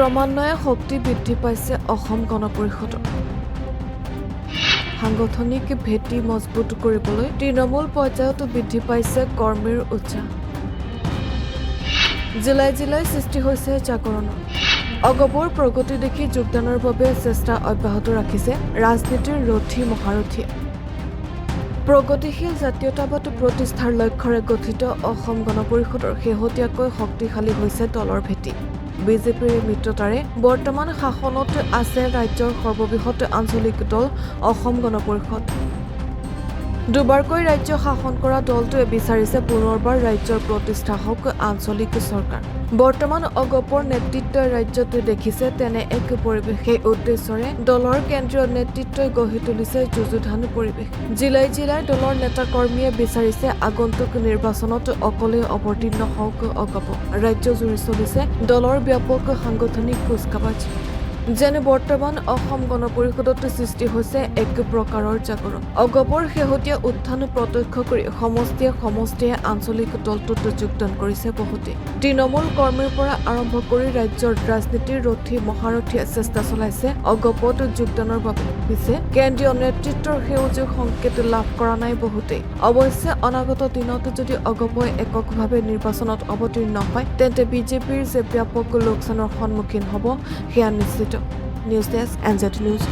ক্ৰমান্বয়ে শক্তি বৃদ্ধি পাইছে অসম গণ পৰিষদৰ। সাংগঠনিক ভেটি মজবুত কৰিবলৈ তৃণমূল পৰ্যায়তো বৃদ্ধি পাইছে কৰ্মীৰ উৎসাহ। জিলাই জিলাই সৃষ্টি হৈছে জাগৰণৰ। অগপৰ প্ৰগতি দেখি যোগদানৰ বাবে চেষ্টা অব্যাহত ৰাখিছে ৰাজনীতিৰ ৰথী মহাৰথীয়ে। প্ৰগতিশীল জাতীয়তাবাদ প্ৰতিষ্ঠাৰ লক্ষ্যৰে গঠিত অসম গণ পৰিষদৰ শেহতীয়াকৈ শক্তিশালী হৈছে দলৰ ভেটি। বিজেপিৰ মিত্ৰতাৰে বৰ্তমান শাসনত আছে ৰাজ্যৰ সৰ্ববৃহৎ আঞ্চলিক দল অসম গণ পৰিষদ। দুবাৰকৈ ৰাজ্য শাসন কৰা দলটোৱে বিচাৰিছে পুনৰবাৰ ৰাজ্যৰ প্ৰতিষ্ঠা হওক আঞ্চলিক চৰকাৰ। বৰ্তমান অগপৰ নেতৃত্বই ৰাজ্যত দেখিছে তেনে এক পৰিৱেশ। সেই উদ্দেশ্যৰে দলৰ কেন্দ্ৰীয় নেতৃত্বই গঢ়ি তুলিছে যুযুধান পৰিৱেশ। জিলাই জিলাই দলৰ নেতাকৰ্মীয়ে বিচাৰিছে আগন্তুক নিৰ্বাচনত অকলে অৱতীৰ্ণ হওক অগপ। ৰাজ্যজুৰি চলিছে দলৰ ব্যাপক সাংগঠনিক কুচকাৱাজ। যেন বৰ্তমান অসম গণ পৰিষদত সৃষ্টি হৈছে এক প্ৰকাৰৰ জাগৰণ। অগপৰ শেহতীয়া উত্থান প্ৰত্যক্ষ কৰি সমষ্টিয়ে সমষ্টিয়ে আঞ্চলিক দলটোত যোগদান কৰিছে বহুতে। তৃণমূল কৰ্মীৰ পৰা আৰম্ভ কৰি ৰাজ্যৰ ৰাজনীতিৰ ৰথী মহাৰথীয়ে চেষ্টা চলাইছে অগপত যোগদানৰ বাবে। পিছে কেন্দ্ৰীয় নেতৃত্বৰ সেউজ সংকেত লাভ কৰা নাই বহুতেই। অৱশ্যে অনাগত দিনত যদি অগপই এককভাৱে নিৰ্বাচনত অৱতীৰ্ণ হয়, তেন্তে বিজেপিৰ যে ব্যাপক লোকচানৰ সন্মুখীন হ'ব, সেয়া নিশ্চিত। News desk, NZ news.